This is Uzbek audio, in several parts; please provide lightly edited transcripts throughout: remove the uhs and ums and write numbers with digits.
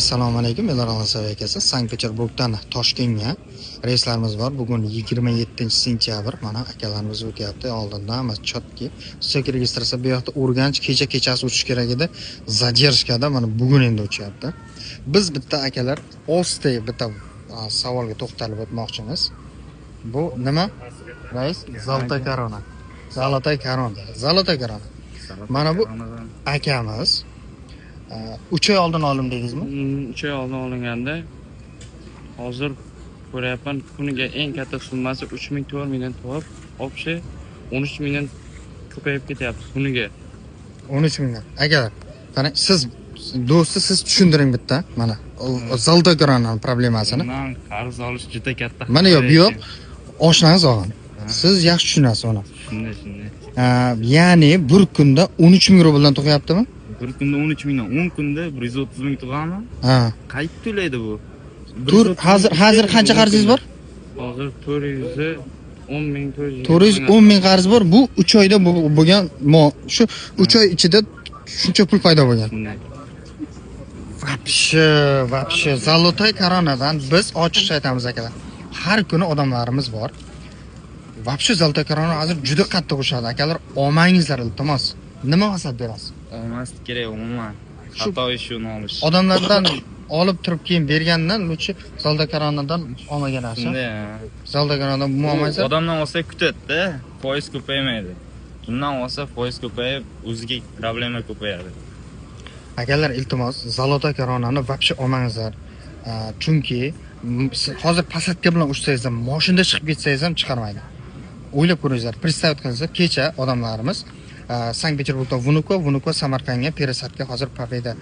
Assalomu alaykum, Eldor Allosaviy akasi. Sankt-Peterburgdan Toshkentga reyslarimiz bor. Bugun 27-sentyabr. Mana akalarimiz o'tyapti oldindan, hammasi чётко. Высокий registratsiya bu yoqda Urganch kecha kechasi uchish kerak edi. Задержка da mana bugun endi uchyapti. Biz bitta, akalar, острый bitta savolga to'xtalib o'tmoqchimiz. Bu nima? Rais, Золотой корона. Золотой корона. Золотой корона. Mana bu akamiz 3 oy oldin olim dedingizmi? 3 oy oldin olinganda, hozir ko'ryapman, kuniga eng katta summasi 3000, 4000dan tug'ib, общий 13 mingdan ko'payib ketyapti kuniga. 13 mingdan. Akalar, qarang, siz do'sti, siz tushuntiring bitta mana Золотой корона problemasini. Bundan qarz olish juda katta Mana yo'q, bu yoq ekan. Oshnangiz og'an. Siz yaxshi tushunasiz uni. Shunday. Ya'ni bir kunda 13 ming rubldan tug'yaptimi? Bir kunda 13 mingdan, 10 kunda 130 ming tug'ami? Ha. Qaytib to'laydi bu? Tur hozir hozir qancha qarzingiz bor? Hozir 410 ming, 420. 410 ming qarz bor. Bu 3 oyda bo'lgan shu 3 oy ichida shuncha pul paydo bo'lgan. Shunday. Вообще, вообще, Золотой корона dan biz ochiqcha aytamiz, akalar. Har kuni odamlarimiz bor. Вообще, Золотой корона hozir juda qattiq urishadi. Akalar, olmangizlar, iltimos. Nima maslahat berasiz? Olmaslik kerak umuman. Xato ish uni olish. Odamlardan olib turib keyin bergandan лучше Золотой корона dan olmagan yaxshi. Shunday, ha. Золотой корона dan Bu olmaysiz. Odamdan olsa kutadi-da, foiz ko'paymaydi. Bundan olsa foiz ko'payib, o'ziga problema ko'payadi. Akalar, iltimos, Золотой корона ni вообще olmangizlar. Chunki hozir посадка bilan uchsangiz ham, moshinada chiqib ketsangiz ham chiqarmaydi. O'ylab ko'ringizlar, представить qilingizlar, kecha odamlarimiz Sankt-Peterburgdan Vnukovo, Vnukovo Samarqandga пересадка hozir Победа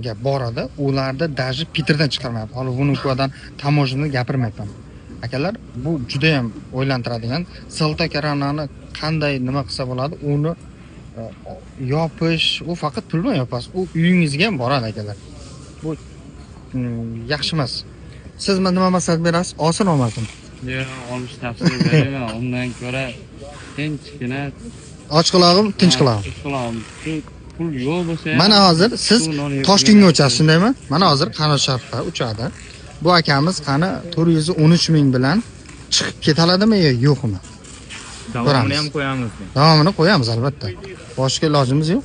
ga boradi. Ularda даже Piterdan chiqarmayapti. Hali Vnukovodan таможня gapirmayapman. Akalar, bu juda ham o'ylantiradigan. Золотой корона ni qanday nima qilsa bo'ladi? Uni yopish, u faqat pul bilan yopasiz. U uyingizga ham boradi, akalar. Bu yaxshi emas. Siz nima maslahat berasiz? Olsin, olmasin? Yo'q, olish tavsiya bermayman. Undan ko'ra tinchgina. Och qulog'im, tinch qulog'im. Tinch qulog'im. Shu pul yo'q bo'lsa ham Mana hozir siz shu non yeb Toshkentga yurgan. uchasiz, shundaymi? Mana hozir Qanot Sharqqa uchadi. Bu akamiz qani 413 ming bilan chiqib ketaladimi yo yo'qmi? Davomini ham qo'yamiz. Davomini qo'yamiz albatta. Boshqa ilojimiz yo'q.